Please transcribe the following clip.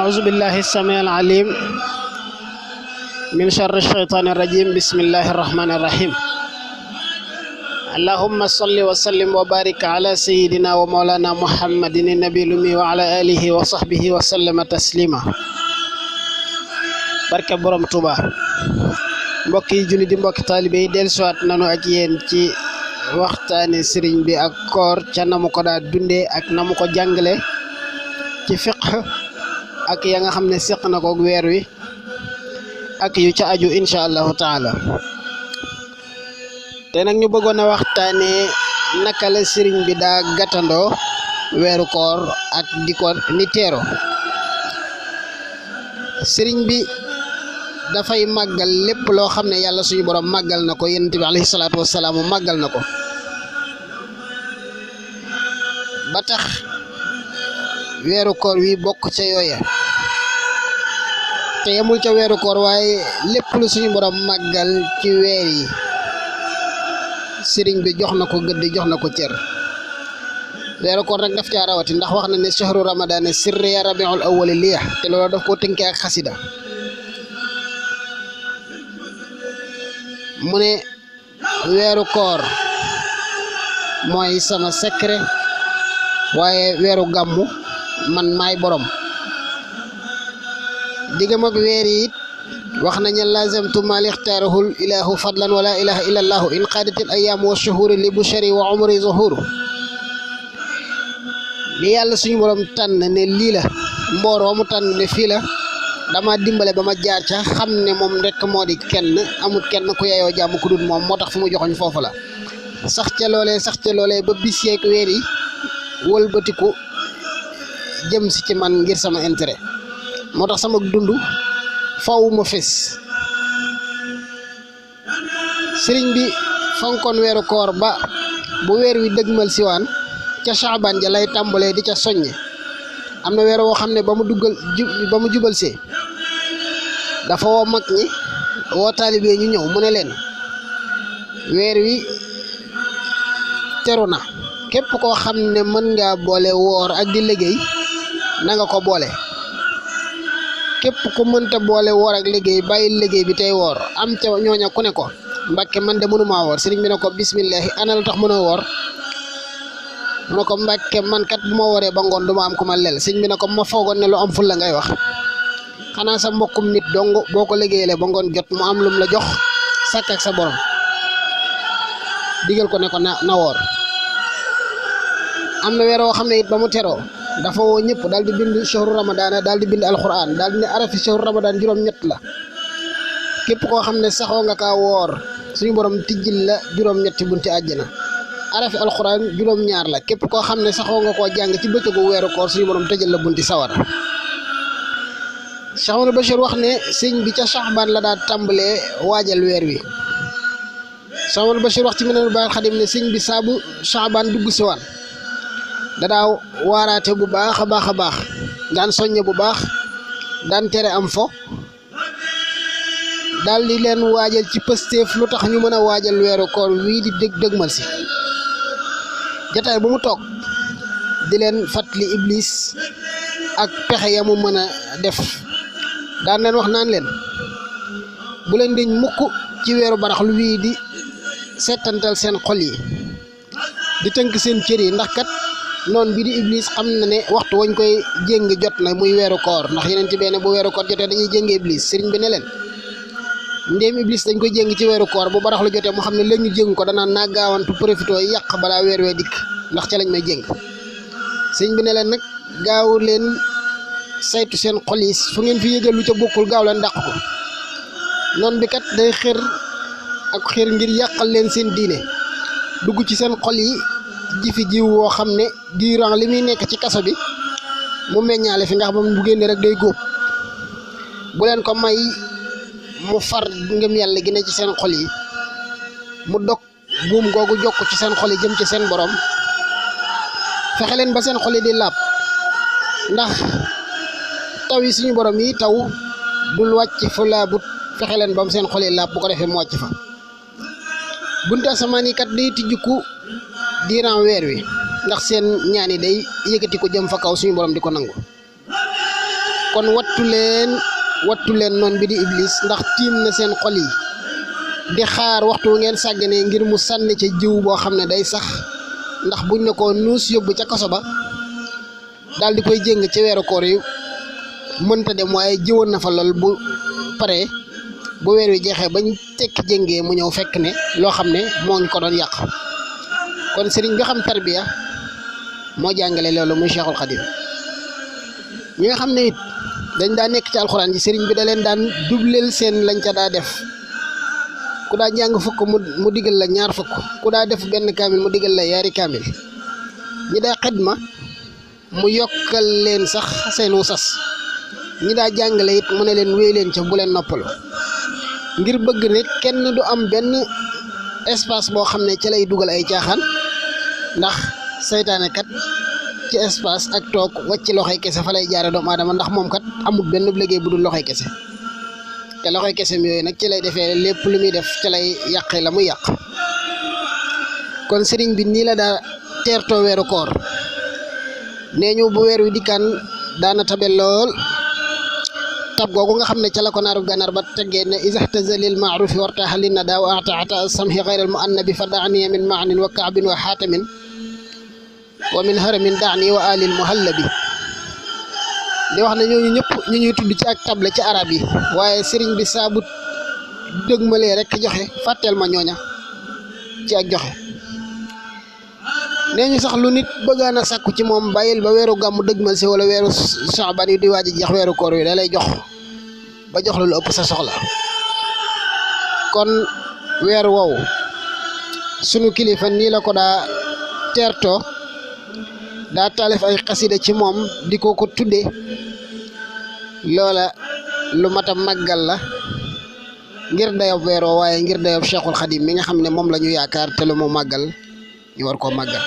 أعوذ بالله السميع العليم من شر الشيطان الرجيم بسم الله الرحمن الرحيم اللهم صل وسلم وبارك على سيدنا ومولانا محمد النبي الأمي وعلى آله وصحبه وسلم تسليما barke borom Touba mbokk yi julli di mbokk taalibe yi dellusiwaat nanu ak yéen ci waxtaane sëriñ bi ak koor ca na mu ko daa dundee ak na mu ko jàngale ci fiqh ak ya nga xam ne seq na ko weer wi ak yu ca aju incha allahu taala te nag ñu bëggoon a waxtaane naka la sëriñ bi daa gàttandoo weeru koor ak di ko ni teero sëriñ bi dafay màggal lépp loo xam ne yàlla suñu borom màggal na ko yonent bi alayhi salaatu wassalaam màggal na ko ba tax weeru koor wi bokk ca yooya te yemul ca weeru koor waaye lépp lu suñu borom màggal ci weer yi sëriñ bi jox na ko gëdd jox na ko cër weeru koor nag daf caa rawati ndax wax na ne shahru ramadaan sirri ya rabiul awwal liya te loolu daf koo tënkee ak xasida mu ne weeru koor mooy sama secret waaye weeru gàmmu man maay borom diggam ak weer yi it wax nañu lazamtu mal ixtaarahul ilahu fadlan wala ilaha illa allahu in qaadatil ayaamu wa shuhuri li bushari wa umri zuhuru li yàlla suñu borom tànn ne lii la mbooroo mu tànn ne fii la dama dimbale ba ma jaar ca xam ne moom rek moo di kenn amul kenn ku yeyoo jàmm ku dul moom moo tax fu mu joxoñ foofu la sax ca loolee ba bis yeeg weer yi wëlbatiku jëm si ci man ngir sama intérêt moo tax sama dund faw ma fes sëriñ bi fonkoon weeru koor ba bu weer wi dëgmal siwaan ca Shaaban ja lay tàmbalee di ca soññe am na weer woo xam ne ba mu jubal see dafa woo mag ñi woo taalibe ñu ñëw mu ne leen weer wi teru na képp koo xam ne mën ngaa boole woor ak di liggéey na nga ko boole képp ku mënta boole woor ak liggéey bàyyi liggéey bi tey woor am ca ñooña ku ne ko Mbàkke man de mënumaa woor sëriñ bi ne ko bismillahi ana lu tax mënoo woor mu ne ko Mbàkke man kat bu ma wooree ba ngoon du ma am ku ma lel sëriñ bi ne ko ma foogoon ne lu am ful la ngay wax xanaa sa mbokkum nit dong boo ko liggéeyee ba ngoon jot mu am lum la jox sàkk ak sa borom digal ko ne ko na woor am na weer woo xam ne it ba mu teroo dafa woo ñëpp daal di bind shahru ramadan daal di bind alquran daal di ne arafi shahru ramadan juróom-ñett la képp koo xam ne saxoo nga kaa woor suñu borom tijjil la juróom-ñetti bunti àjjana arafi alquran juróom-ñaar la képp koo xam ne saxoo nga koo jàng ci bëccëgu weeru koor suñu borom tëjal la bunti sawara Cheikh Amadou Bachir wax ne sëñ bi ca Shaaban la daa tàmbalee waajal weer wi Cheikh Amadou Bachir wax ci Minanul Baaqil Xadiim ne sëñ bi saabu Shaaban dugg si waan da daa waaraate bu baax a baax daan soññe bu baax daan tere am fo daal di leen waajal ci pësteef lu tax ñu mën a waajal weeru koor wii di dëgmal si jataay bu mu toog di leen fàttali iblis ak pexe ya mu mën a def daan leen wax naan leen bu leen diñ mukk ci weeru baraxlu wii di settantal seen xol yi di tënk seen cër yi ndax kat noonu bi di iblis xam na ne waxtu wañ koy jéngi jot na muy weeru koor ndax yeneen ci benn bu weeru koor jotee dañuy jéngi iblis sëriñ bi ne leen ndéem iblis dañ koy jéngi ci weeru koor bu baraxlu jotee mu xam ne léegi ñu jéng ko danaan naa gaawantu profité yàq balaa weer wee dikk ndax ca lañ may jéng sëriñ bi ne leen nag gaaw leen saytu seen xol yi fu ngeen fi yëgal lu ca bokkul gaaw leen dàq ko noonu bi kat day xër ngir yàqal leen seen diine dugg ci seen xol yi jifi jiw woo xam ne durant li muy nekk ci kaso bi mu meññaale fi ndax moom bu génne rek day góob bu leen ko may mu far ngëm yàlla gi ne ci seen xol yi mu dog buum googu jokk ci seen xol yi jëm ci seen borom fexe leen ba seen xol yi di laab ndax taw yi suñu borom yi taw dul wàcc fu laabut fexe leen ba mu seen xol yi laab bu ko defee mu wàcc fa buntu asamaan yi kat day tijjiku diiran weer wi ndax seen ñaan yi day yëkkati ko jëm fa kaw suñu borom di ko nangu kon wattu leen noon bi di iblis ndax tiim na seen xol yi di xaar waxtu ngeen sàgganee ngir mu sànni ca jiw boo xam ne day sax ndax buñ ne ko nuus yóbbu ca kaso ba daal di koy jéng ci weeru koor yi mënta dem waaye jiwoon na fa lool bu paree bu weer wi jeexee bañ tekki jéngee mu ñëw fekk ne loo xam ne moo ngi ko doon yàq kon sëriñ bi xam tarbiya moo jàngale loolu muy Cheikhul Khadim ñi nga xam ne it dañ daa nekk ci alxuraan ji sëriñ bi da leen daan dubleel seen lañ ca daa def ku daa jàng fukk mu digal la ñaar fukk ku daa def benn kaamil mu digal la yaari kaamil ñi daa xidma mu yokkal leen sax seenu sas ñi daa jàngale it mu ne leen wéy leen ca bu leen noppalu ngir bëgg ne kenn du am benn espace boo xam ne ci lay dugal ay caaxaan ndax saytaane kat ci espace ak toog wàcc loxoy kese fa lay jaare doomu aadama ndax moom kat amul benn liggéey bu dul loxoy kese te loxoy kese yooyu nag ci lay defee lépp lu muy def ci lay yàqe la muy yàq kon sëriñ bi nii la daa teertoo weeru koor nee ñu bu weer wi dikkaan daana tabe lool tab googu nga xam ne ca la ko naaru gànnaar ba teggee ne isahtaza lil maarufi wartaha lin na daa wa ataata samhi xayral mu annabi fa daaniya min maanin wa kaabin wa xaatamin wa min haramin daani wa alil muhallabi di wax ne ñooñu ñëpp ñu ñuy tudd ci ak table ci arab yi waaye sëriñ bi saabu dëgmalee rek joxe fàtteel ma ñooña ci ak joxe nee ñu sax lu nit bëggaan a sàkku ci moom bàyyil ba weeru gàmmu dëgmal si wala weeru Saabaan yi di waaj a jeex weeru koor wi da lay jox ba jox la lu ëpp sa soxla kon weer woowu sunu kilifa nii la ko daa teertoo daa taalif ay xasida ci moom di ko tudde loola lu mat a màggal la ngir dayob weeroo waaye ngir dayob Cheikhul Khadim mi nga xam ne moom la ñu yaakaar te lu mu màggal ñu war koo màggal